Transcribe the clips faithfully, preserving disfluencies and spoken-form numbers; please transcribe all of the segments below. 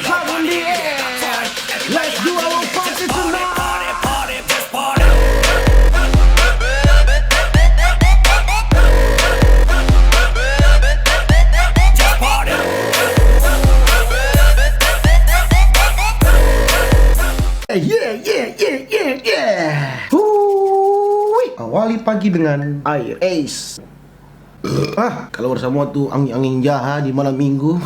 Clap in the air. Let's do our party tonight. Eh, yeah, yeah, yeah, yeah, yeah. Hui. Awali pagi dengan air es. Ah, keluar semua tu angin-angin jaha di malam minggu.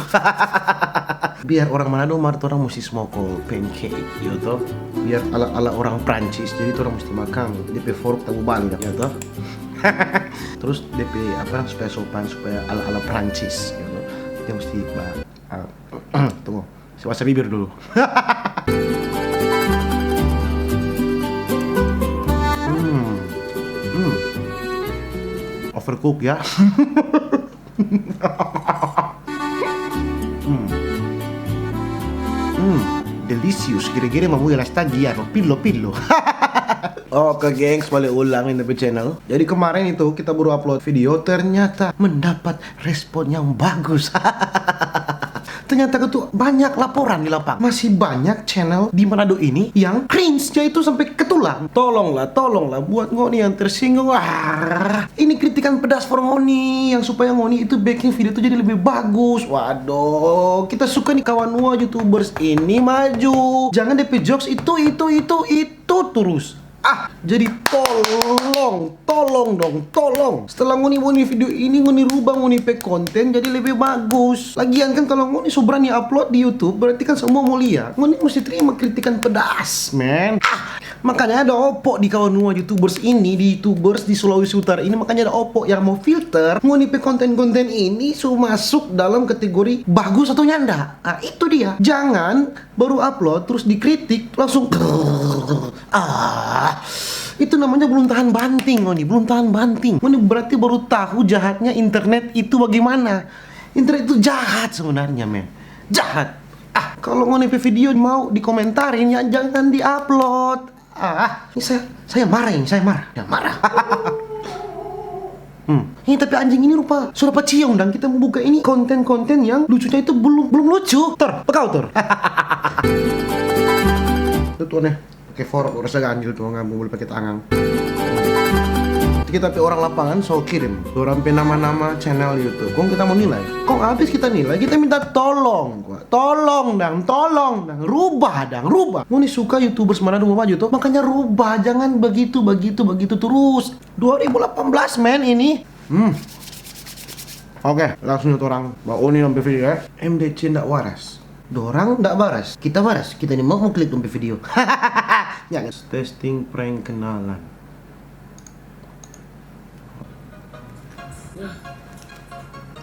Biar orang Manado mar, torang musti smokol pancake, yo to. Biar ala-ala orang Prancis, jadi torang musti makang depe fork tabu banda, yo to. Terus depe apa, supaya sopan, supaya ala-ala Prancis, yo to. Dia musti ba-, ah, tunggu. Saya basah bibir dulu. Hmm. Hmm. Overcook ya. Hmm. Hmm. Delicious. Gere-gere mamu ya lastagi ya. Pilo-pilo. Oke, gengs, balik ulang ini di channel. Jadi kemarin itu kita baru upload video, ternyata mendapat respon yang bagus. Ternyata itu banyak laporan di lapangan. Masih banyak channel di Manado ini yang cringe-nya itu sampai ke tulang. Tolonglah, tolonglah buat ngoni yang tersinggung. Ah, ini kritikan pedas for ngoni yang supaya ngoni itu bikin video itu jadi lebih bagus. Waduh, kita suka nih kawan wa YouTubers ini maju. Jangan depe jokes itu, itu, itu, itu terus. Ah, jadi tolong, tolong dong, tolong. Setelah ngoni, ngoni video ini, ngoni rubah ngoni pe konten jadi lebih bagus. Lagian kan, kalau ngoni so berani upload di YouTube, berarti kan semua mo lia. Ngoni musti terima kritikan pedas, men. Ah, makanya ada opo di kawan wa YouTubers ini, di YouTubers di Sulawesi Utara ini, makanya ada opo yang mo filter ngoni pe konten-konten ini su masuk dalam kategori bagus atau nyanda. Ah, itu dia. Jangan baru upload, terus dikritik, langsung. Ah, itu namanya belum tahan banting, ngoni, belum tahan banting. Ngoni berarti baru tahu jahatnya internet itu bagaimana. Internet itu jahat sebenarnya, men. Jahat. Ah, kalau ngoni pe video mau dikomentarin, ya jangan diupload. Ah, ini saya, saya marah ini, saya marah. Ya, marah. Hmm. Ini tapi anjing ini rupa sudah paciong, dan kita mau buka ini konten-konten yang lucunya itu belum, belum lucu. Tor, pekau, Tor. Itu tuh aneh. Pakai forok, rasa ganjil tuh, nggak boleh pakai tangan. Kita pe orang lapangan so kirim dorang pe nama-nama channel YouTube. Kong kita mau nilai. Kong habis kita nilai, kita minta tolong. Tolong dang, tolong dang, rubah dang, rubah. Ngoni suka YouTubers Manado mo maju to? Makanya rubah, jangan begitu, begitu, begitu terus. Dua ribu delapan belas, men, ini. Hmm. Oke, langsung tu orang. Ba Oni nonton video ya. M D C ndak waras. Dorang ndak waras, kita waras. Kita ni mau, mau klik dong pe video. Ya, testing prank kenalan.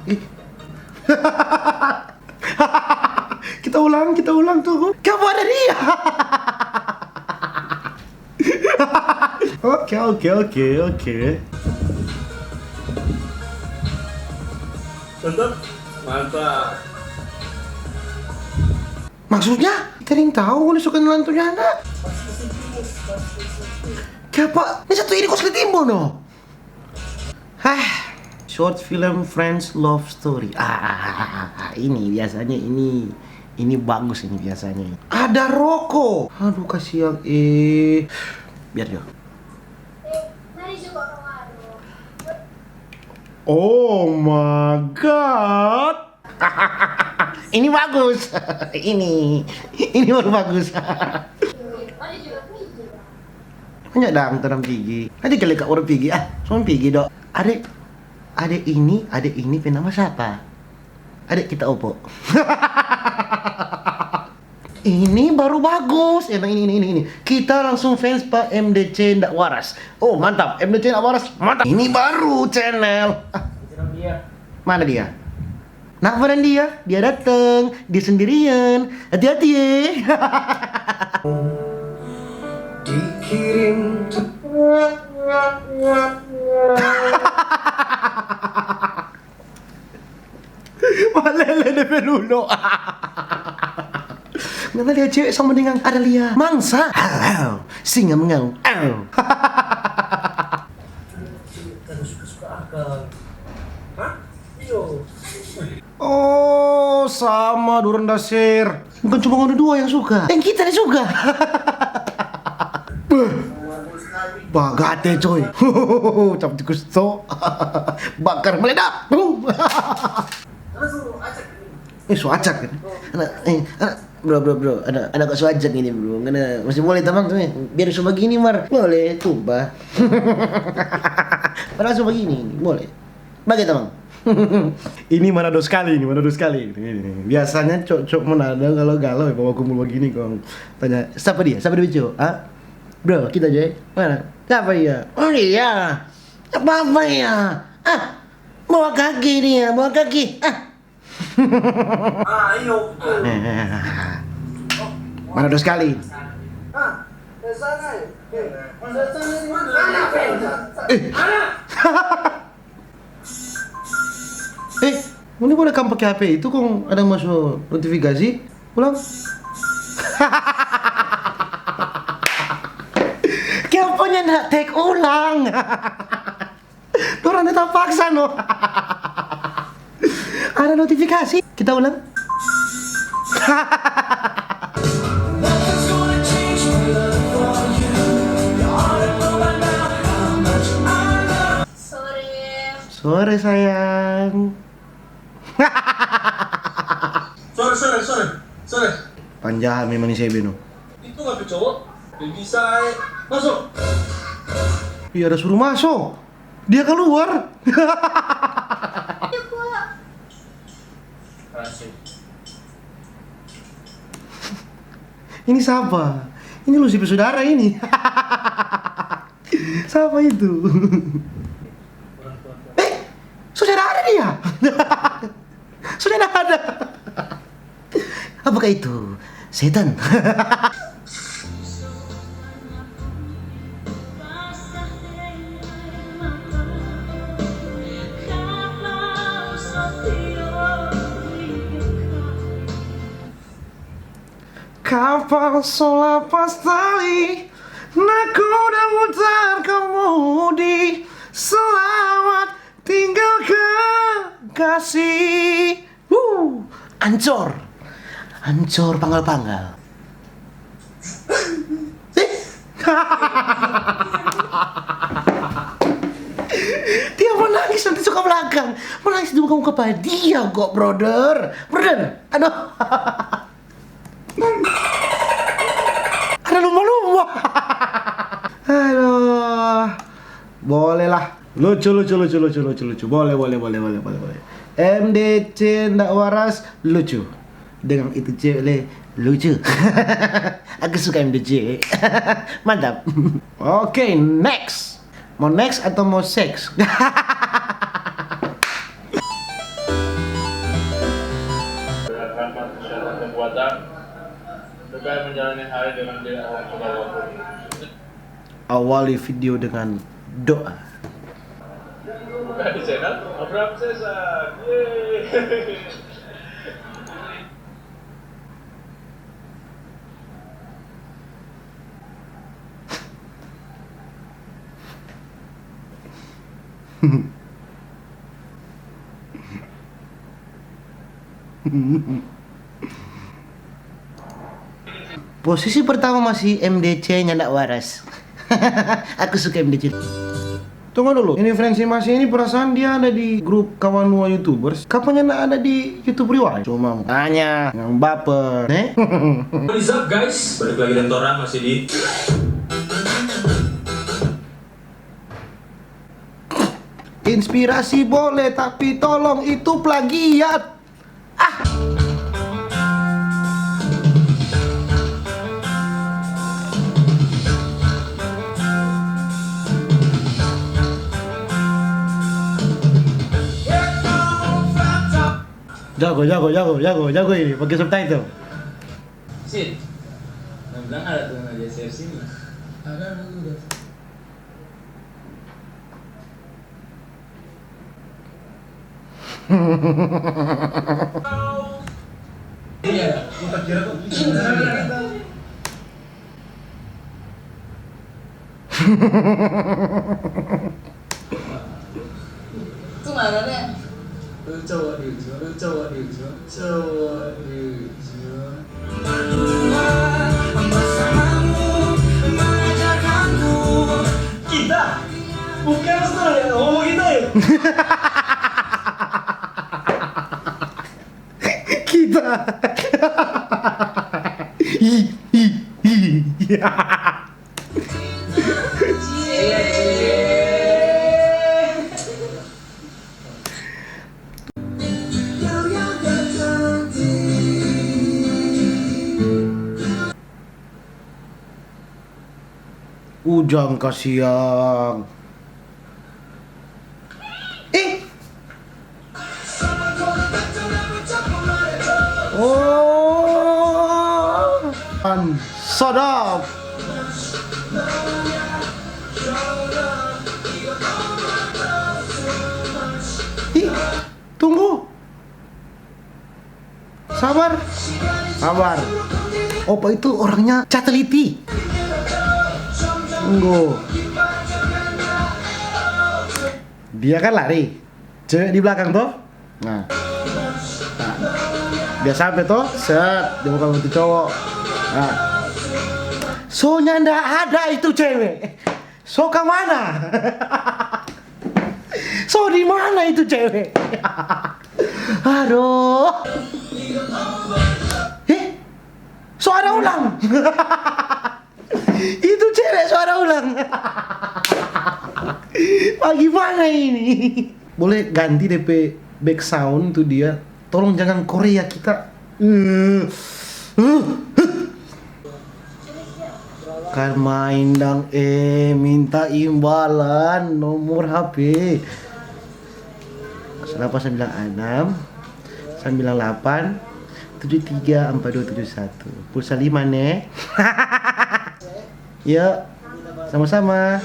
Ih. Kita ulang, kita ulang tuh. Kamu ada dia. Oke, oke, oke, oke. Mantap. Mantap. Maksudnya? Kita ning tahu, ngoni suka nonton nyanda. Kiapa? Ini satu ini kos ketimbo, no? Hah, short film French love story. Ah, ah, ah, ah, ah, ini biasanya ini, ini bagus ini biasanya. Ada rokok. Aduh, kasihan. Eh, biar jo. Oh my God. Ini bagus. Ini, ini baru bagus. Banyak dang torang pigi. Aja kali kak orang pigi. Ah, semua pigi, dok. Ade, ade ini, ade ini pe nama siapa? Ade kita opo. Ini baru bagus. Emang ini, ini, ini, ini. Kita langsung fans pa M D C ndak waras. Oh, mantap. M D C ndak waras. Mantap. Ini baru channel. Ah. Mana dia? Napa dan dia? Dia datang. Dia sendirian. Hati-hati, ye. Dikirim. Malele de pe lulo. Ngana lia cewek sama dengan ada lia mangsa. Singa mengaum. Au. Kan suka-suka akang. Hah? Iyo. Oh, sama dorang dasir. Bukan cuma ngoni dua yang suka, deng kita ni suka. Beh, bagate, coy. Cap tikus to. Bakar meledak. Bum. Eh, so acak kan? Ana, eh, ana, bro, bro, bro, ana, ana kok so acak ini, bro. Ngana masih boleh tamang tu, eh. Biar so bagini, mar. Boleh, tumpah. Padahal so bagini, boleh. Bagai tamang. Ini Manado skali, ini Manado skali. Ini, ini. Biasanya cowok-cowok Manado kalau galau ya bawa kumpul bagini kong tanya, "Sapa dia? Sapa dia, cowok? Ah? Bro, kita aja, eh. Mana? Sapa dia? Oh, iya. Apa-apa ya? Ah, bawa kaki dia, bawa kaki. Ah." Ayo. Manado skali. Ah, ke sana, eh. Eh, ke sana di mana? Anak, eh. Eh. Anak. Eh, ngoni boleh kam pake H P itu kong ada maso notifikasi? Ulang. Kiapa nyanda tag ulang? Dorang tetap paksa, no. Ada notifikasi. Kita ulang. Sore. Sore, sayang. Sore, sore, sore, sore. Panjaha memang ni sebe, no. Itu nggak tuh cowok? Dia bisa, eh. Masuk. Iya, ada suruh masuk. Dia keluar. Ini siapa? Ini Lucy pe saudara ini. Siapa itu? Eh, saudara ada dia. Saudara ada. Apakah itu setan? Kapal so lapas tali, na kuda mutar kemudi, selamat tinggal kekasih. Wuh, ancor. Ancor panggal-panggal. Eh? Dia mau nangis nanti suka belakang. Mau nangis di muka-muka pada dia kok, brother. Brother, aduh. Ada lumba-lumba. Aduh. Boleh lah. Lucu, lucu, lucu, lucu, lucu, lucu. Boleh, boleh, boleh, boleh, boleh, boleh. M D C ndak waras, lucu. Dengan itu cewek le, lucu. Aku suka M D C. Mantap. Oke, next. Mau next atau mau seks? Dengan rahmat, syarat kekuatan, supaya menjalani hari dengan tidak ada coba waktu. Awali video dengan doa. Buka di channel Abraham Cesar. Yeay. Posisi pertama masih M D C nyanda waras. Aku suka M D C. Tunggu dulu, ini Frenzy Masih ini perasaan dia ada di grup kawan dua YouTubers. Kapanya nda ada di YouTube Rewind? Cuma mau tanya, yang baper, ne? What is up, guys? Balik lagi deng torang masih di Inspirasi boleh, tapi tolong itu plagiat. Ah. Jago, jago, jago, jago, jago ini, pakai subtitle. Sit. Nah, bilang ada tuh, nah, dia share sini lah. Ada dulu deh. Iya, kita kira tuh. Itu mana, Nek? Lu cowok di ujung, lu cowok di ujung, cowok di ujung. Kita bukan setengah ngomong kita ya. Kita. Ih, ih, ih. Ujang kasiang. Eh. Oh. An, sadap. Ih, tunggu. Sabar. Sabar. Opa itu orangnya cateliti. Tunggu. Dia kan lari. Cewek di belakang toh. Nah. Nah. Dia sampe toh, set, dia buka pintu cowok. Nah. So nyanda ada itu cewek. So ka mana? So di mana itu cewek? Aduh. Eh? So ada ulang. Itu cewek so ada ulang. Bagaimana ini? Boleh ganti depe back sound tu dia. Tolong jangan Korea kita. Eh. Eh. Kan main dang, eh, minta imbalan nomor H P. Delapan sembilan enam, sembilan delapan, tujuh tiga, empat dua tujuh satu. Pulsa lima, ne. Yuk, sama-sama.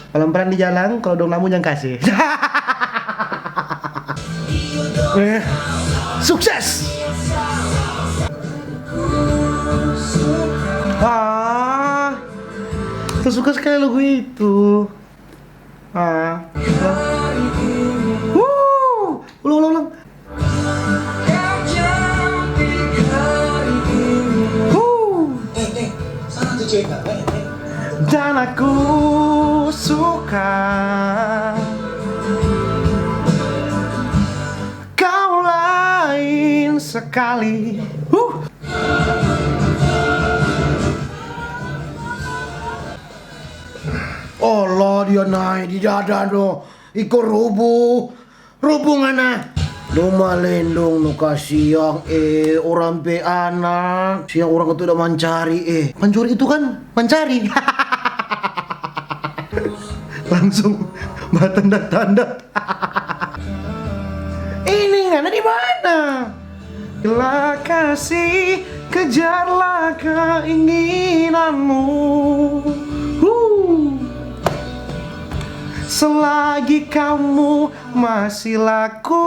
Pelan-pelan di jalan, kalau dong lambu jang kase. Eh, sukses! Ah, tersuka sekali lagu itu. Ah. Wuh, ulang, ulang, ulang. Wuh. Dan aku suka kau lain sekali. Huh. Allah, dia nae di dada no. Iko rubu. Rubu ngana. No malendong no kasiang, eh, orang pe anak. Siang orang itu udah mancari, eh. Pancuri itu kan mancari. Langsung batanda-tanda. Ini ngana di mana? Bila kasih, kejarlah keinginanmu. Huh. Selagi kamu masih laku.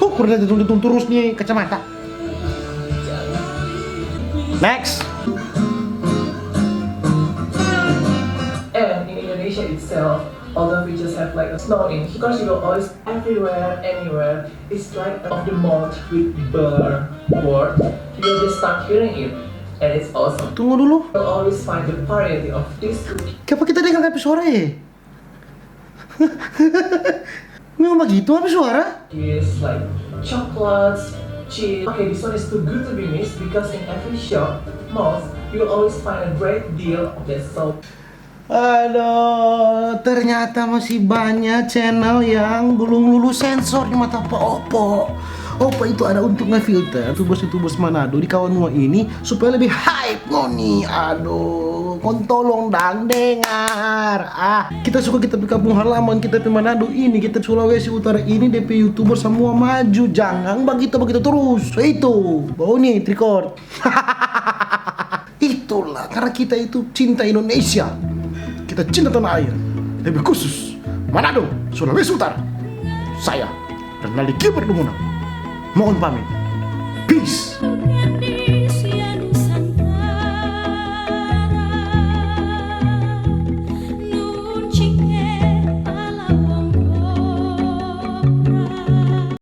Huh, kurang ada tuntung terus nih kacamata. Next. And in Indonesia itself, all the beaches have like a snow in. Of course, you will always everywhere, anywhere. It's like of the mouth with bird word. You will just start hearing it, and it's awesome. Tunggu dulu. You'll always find the variety of this cookie. Kenapa kita dengar tapi suara ya? Memang begitu apa suara? Yes, like chocolates, cheese. Okay, this one is too good to be missed because in every shop, malls, you'll always find a great deal of that soap. Aduh, ternyata masih banyak channel yang belum lulus sensor di mata pa Opo. Opo itu ada untuk ngefilter youtubers-youtubers Manado di Kawanua ini supaya lebih hype ngoni. Aduh, kon tolong dang dengar. Ah, kita suka kita pe kampung halaman, kita pe Manado ini, kita Sulawesi Utara ini, depe youtuber samua maju. Jangan bagitu-bagitu terus. Itu, bau nih, trikot. Itulah, karena kita itu cinta Indonesia. Kita cinta tanah air. Lebih khusus, Manado, Sulawesi Utara. Saya, Renaldi Gilbert Lumunang. Mohon pamit. Peace.